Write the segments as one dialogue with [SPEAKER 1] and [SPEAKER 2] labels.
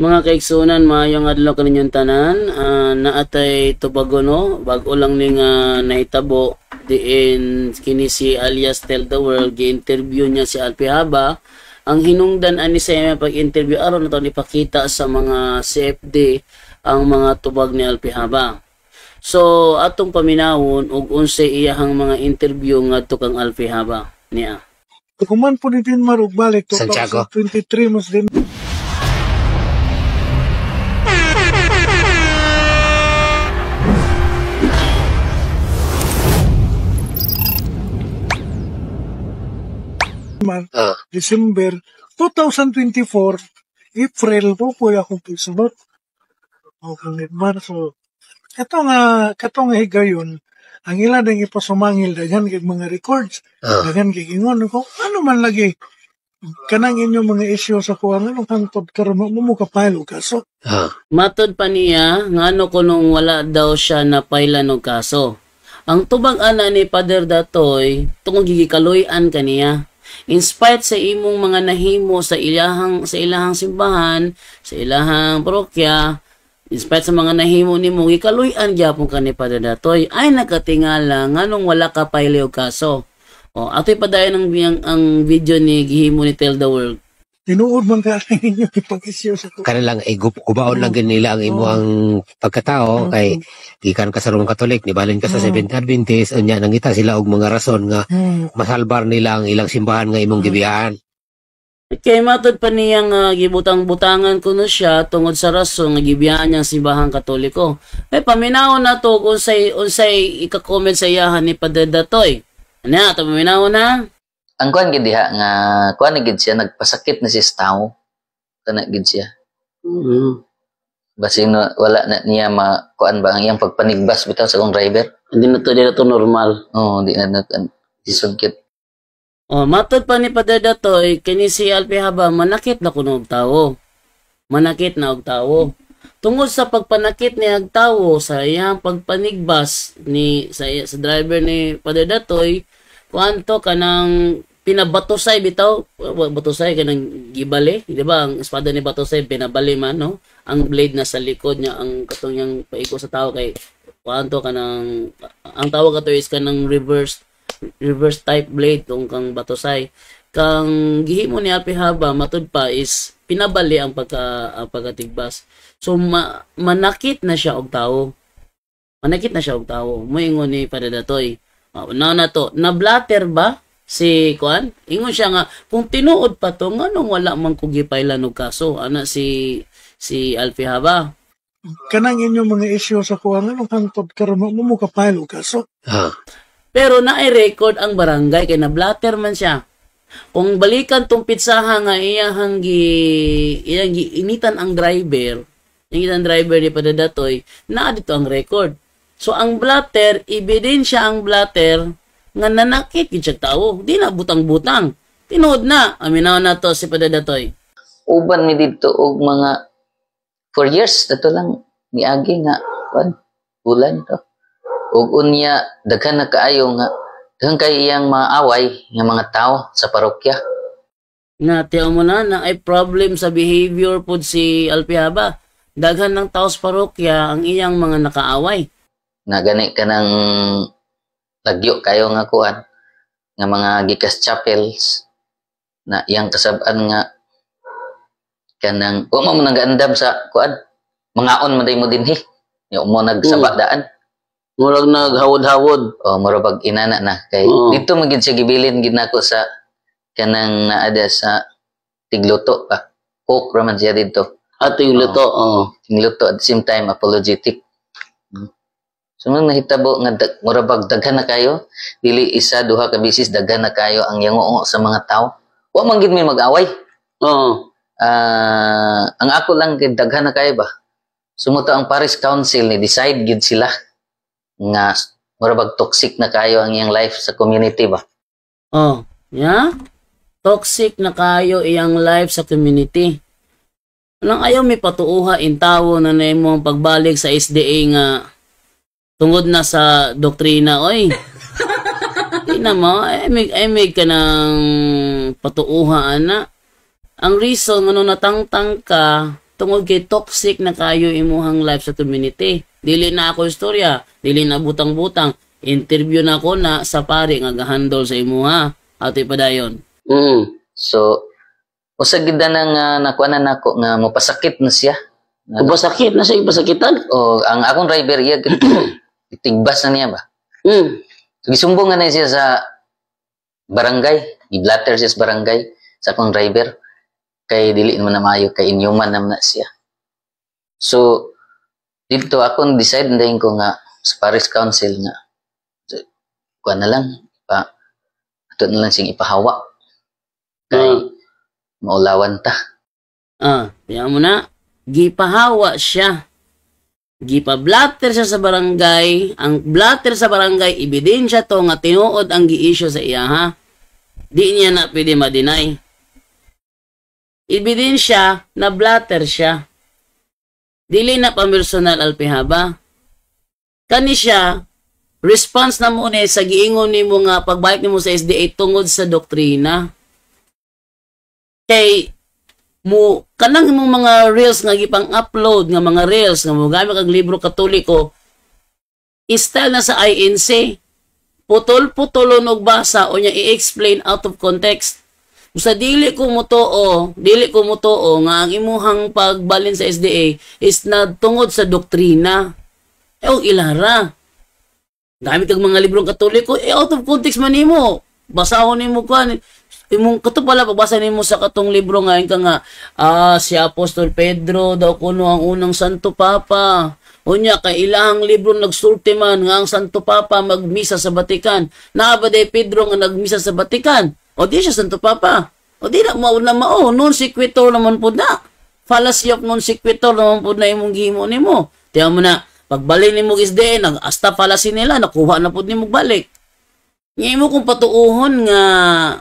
[SPEAKER 1] Mga kaigsunan, maayong adlaw kaninyong tanan. Naatay tubago, no, bag-o lang ni nga nahitabo diin kini si alias Tell the World gi-interview niya si Alfie Haba. Ang hinungdan ani sa iyang pag-interview aron na ipakita sa mga CFD ang mga tubag ni Alfie Haba. So atong paminawon og unsay iyahang mga interview ngadto kang Alfie Haba niya.
[SPEAKER 2] Kuman po ni Denmark og balik
[SPEAKER 3] Santiago.
[SPEAKER 2] 2023 mas din. December 2024, April po po akong pisunod. O kang Denmark. So, kato nga, kato nga higayon, ang ila nang ipasumangil, daghan kay mga records, daghan kay ingon ko, ano man lagi, kanang inyong mga issue sa kuha, anong hangtod karon mo mo kapalo kaso.
[SPEAKER 1] Matod pa niya, ngano kunong wala daw siya napailan og kaso. Ang tubag ana ni Father Datoy, tungod gigikaluy-an kaniya. In spite sa imong mga nahimo sa ilahang simbahan, sa ilahang parokya, in spite sa mga nahimo nimo, gikaluy-an gyapon ka ni Father Datoy. Ay nakatingala nganong wala ka paili og kaso. O, atoy padayon ang video ni gihimo ni Tell the World.
[SPEAKER 2] Tinuod man ka ninyo ipag-issue sa kuha.
[SPEAKER 3] Kana lang ay gubaon lang gyud nila ang imong pagkatao kay gikan ka sa Roman Catholic, nibalin ka sa Seventh Adventist, unya nangita sila og mga rason nga masalbar nila ang ilang simbahan nga imong gibiyaan.
[SPEAKER 1] Kay matod pa niya nga gibutang-butangan kuno siya tungod sa rason nga gibiyaan niyang simbahang Katoliko. Eh paminawon na to kung unsay ika-comment sa iyahan ni Padre Datoy. Ano to paminawon na?
[SPEAKER 4] Ang kuan gid diha nga kuan gid siya nagpasakit na si tao. Kana gid siya. Basin wala na niya makuan ba ang iyang pagpanigbas bitaw sa akong driver.
[SPEAKER 1] Hindi na to, di na to normal.
[SPEAKER 4] Oo, di na na isugkit.
[SPEAKER 1] Oh, matod pa ni Padre Datoy, kini si Alfie Haba manakit na kuno og tawo. Manakit na og tawo. Tungod sa pagpanakit ni og tawo sa iyang pagpanigbas ni sa driver ni Padre Datoy, kuanto kanang pinabatusay bitaw, batusay kanang gibali, di ba? Ang espada ni Batusay pinabali man, no? Ang blade na sa likod niya, ang katong niyang paiko sa tawo kay kuanto kanang ang tawag ato is kanang reverse type blade tong kang Batusay. Kang gihimo ni Alfie Haba matud pa is pinabali ang pagkatigbas. So manakit na siya og tawo. Manakit na siya og tawo. Moingon ni Padre Datoy. Na to, na blatter ba si kuan? Ingon siya nga kung tinuod pa to nganong wala man ko gipailan og kaso ana si Alfie Haba.
[SPEAKER 2] Kanang inyong mga issue sa kuha, nganong hangtod karon mo mo kapalo kaso.
[SPEAKER 1] Pero naay record ang barangay kay na blatter man siya. Kung balikan tong pitsaha nga iyang giinitan ang driver, initan driver ni Padre Datoy, naa dito ang record. So ang blatter, ebidensya ang blatter nga nanakit gid siya tawo, di na butang-butang. Tinuod na, aminaw na to si Padre Datoy.
[SPEAKER 4] Uban mi didto og mga 4 years dato lang miagi nga kuan bulan to. Ug unya daghan na kaayo nga daghan kay iyang maaway nga mga tao sa parokya.
[SPEAKER 1] Na tiyaw mo na ay problem sa behavior pod si Alfie Haba. Daghan ng tao sa parokya ang iyang mga nakaaway.
[SPEAKER 4] Na gani kanang lagyo kayo nga kuan nga mga gikas chapels na iyang kasab-an nga kanang wa mo nagaandam sa kuan mangaon man day mo dinhi nya mo nagsaba daan.
[SPEAKER 1] Murag naghawod-hawod.
[SPEAKER 4] O murag pag inana na kay dito man gid siya gibilin gid nako sa kanang naada sa tigluto pa. Cook ra man siya didto.
[SPEAKER 1] Tigluto, oo.
[SPEAKER 4] Tigluto at the same time apologetic. So nung nahitabo nga murag bag daghan na kayo, dili isa duha ka bisis daghan na kayo ang yango sa mga tao. Wa man gid may mag-away.
[SPEAKER 1] Oo.
[SPEAKER 4] Ang ako lang kay daghan na kayo ba. Sumuto ang Parish Council ni decide gid sila nga murag bag toxic na kayo ang iyang life sa community ba.
[SPEAKER 1] Oh, yeah? Toxic na kayo iyang life sa community. Anang ayaw may patuuha in tawo na nimo ang pagbalik sa SDA nga tungod na sa doktrina, oy. Di na mo, ay may ka ng patuuha ana. Ang reason ano natangtang ka Tungod kay toxic na kayo imuhang life sa community. Dili na ako istorya, dili na butang-butang. Interview na ko na sa pare nga gahandle sa imuha. Ato ipadayon.
[SPEAKER 4] So usa gid na nga nakuha na nako nga mopasakit na siya.
[SPEAKER 5] Kung pasakit na siya ipasakitan.
[SPEAKER 4] O ang akong driver iya tigbas na niya ba. So, gisumbong nga na siya sa barangay, giblatter siya sa barangay sa akong driver kay dili naman na maayo kay inyuman naman na siya. So dito akong decide na ko nga sa parish council nga, so, kuha na lang pa ato na lang siyang ipahawa kay maulawan ta.
[SPEAKER 1] Ah, tiyan mo na. Gipahawa siya. Gipa-blatter siya sa barangay. Ang blatter sa barangay, ebidensya to nga tinuod ang gi-issue sa iya, ha? Di niya na pwede ma-deny. Ebidensya na blatter siya. Dili na pamersonal, Alpihaba. Kani siya, response na mo ni sa giingon nimo nga pagbalik nimo sa SDA tungod sa doktrina. Kay mo kanang imong mga reels nga gipang upload nga mga reels nga mo gamit kag libro Katoliko, style na sa INC, putol-putolon og basa o niya i-explain out of context. Sa dili ko motoo nga ang imuhang pagbalin sa SDA is na tungod sa doktrina. Eh, og ilara. Gamit kag mga librong Katoliko, eh, out of context man nimo. Basahon nimo kuan imong kato pala, pagbasa nimo sa katong libro nga ka nga si Apostol Pedro daw kuno ang unang Santo Papa. Unya kay ilahang libro nagsulti man nga ang Santo Papa magmisa sa Vatican. Naa ba day Pedro nga nagmisa sa Vatican? O di siya Santo Papa. O di na mao na mao, non sequitur naman pud na. Fallacy of non sequitur naman pud na imong gihimo nimo. Tiyan mo na, pagbalik nimo SDA, nag hasta fallacy nila nakuha na pud nimo balik. Nga imo kung patuuhon nga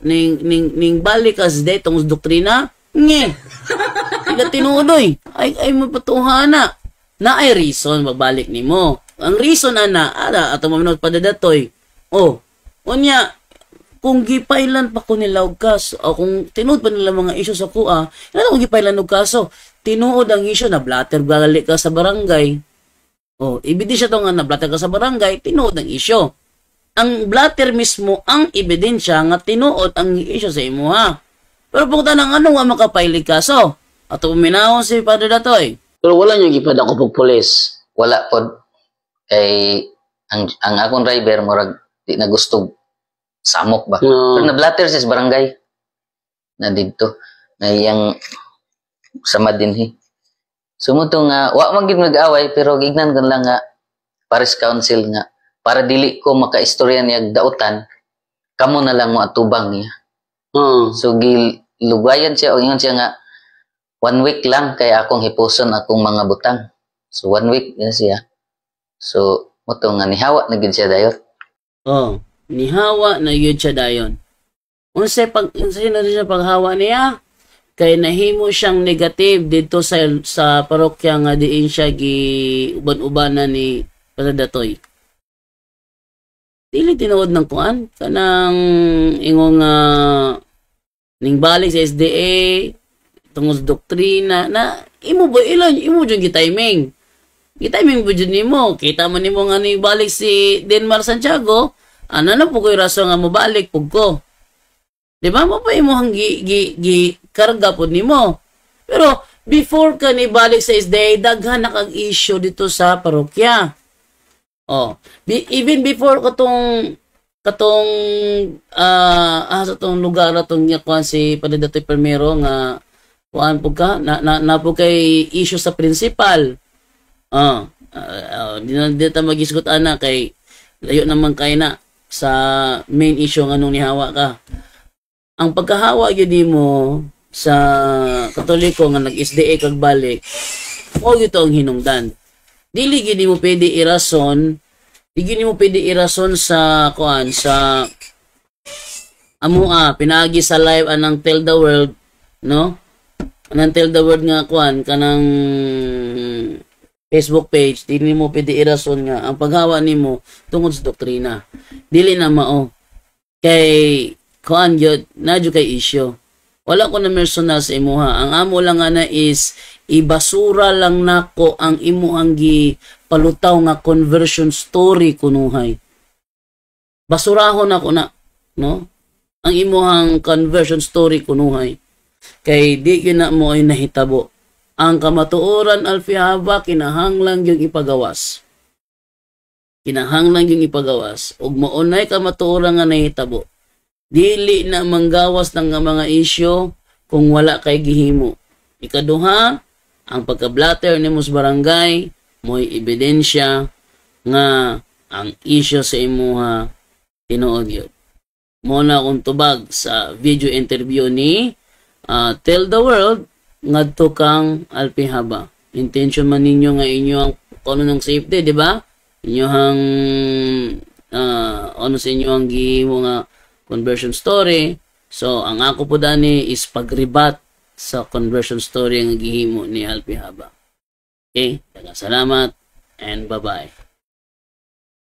[SPEAKER 1] ning balik as de tungod sa doktrina, nge. Ila tinuod oy. Ay mo patuuhan na. Na ay reason magbalik nimo. Ang reason ana, ara ato maminot padadatoy. Oh, unya kung gipailan pa ko nila og kaso o kung tinuod pa nila mga isyu sa kuha, ina kung gipailan og kaso, tinuod ang isyu na blatter gali ka sa barangay. Oh, ebidensya to nga na blatter ka sa barangay, tinuod ang isyu. Ang blatter mismo ang ebidensya nga tinuod ang isyu sa imuha. Pero pagka ng ano nga makapailig kaso, ato uminahon si Padre Datoy.
[SPEAKER 5] Pero wala niyo gipadako pag pulis.
[SPEAKER 4] Wala pod kay ang akong driver murag di na gusto samok ba.
[SPEAKER 5] No.
[SPEAKER 4] Pero na-blatter siya sa barangay na didto na iyang sama dinhi. So mo to nga wa man gid mag-away pero gignan ko lang nga parish council nga para dili ko makaistorya niya dautan, kamo na lang mo atubang niya. So gilugayan siya o ingon siya nga one week lang kay akong hipuson akong mga butang. So one week na siya. So mo to nga nihawa na gid siya dayon.
[SPEAKER 1] Oh, nihawa na yun siya dayon. Unsay pag unsay na siya paghawa niya? Kay nahimo siyang negative dito sa parokya nga diin siya gi uban-ubanan ni Padre Datoy. Dili tinuod ng kuan kanang ingong ning balik sa SDA tungod sa doktrina na imo ba ilan imo jud gitiming. Gitiming mo jud nimo. Kita man nimo nga ni balik si Denmar Santiago, ano na po ko'y rason nga mobalik pug ko. Di ba mo pa imong gi karga pod nimo. Pero before ka ni balik sa SDA, daghan na kag issue dito sa parokya. Oh, even before katong katong sa tong lugar atong kuan si Padre Datoy Primero nga kuan pug ka na po kay issue sa principal. Ah, di na di ta magisgot ana kay layo naman kay na sa main issue nga nung nihawa ka. Ang pagkahawa gyud nimo sa Katoliko nga nag-SDA kag balik, mao gyud to ang hinungdan. Dili gyud nimo pwede irason, di gyud nimo pwede irason sa kuan sa amua pinaagi sa live anang Tell the World, no? Anang Tell the World nga kuan kanang Facebook page, di nimo pwede irason nga ang paghawa nimo tungod sa doktrina. Dili na mao. Kay kuan gyud na jud kay issue. Wala ko na personal sa imuha. Ang amo lang nga na is Ibasura lang nako ang imuhang gipalutaw nga conversion story kunuhay. Basurahon ako na, no? Ang imuhang conversion story kunuhay. Kay di gyud na mo ay nahitabo. Ang kamatuoran, Alfie Haba, kinahanglan yung ipagawas. Kinahanglan yung ipagawas. Ug maunay kamatuoran nga nahitabo. Dili na manggawas ng mga isyu kung wala kay gihimo. Ikaduha, ang pagka-blatter nimo sa barangay mo'y ebidensya nga ang isyu sa imuha tinuod yun. Mo na akong tubag sa video interview ni Tell the World ngadto kang Alpi Haba. Intention man ninyo nga inyo ang ano ng safety, di ba? Inyo ang ano sa inyo ang gihimo nga conversion story. So, ang ako po dani is pagribat sa conversion story ang gihimo ni Alpi Haba. Okay? Daghang salamat and bye-bye.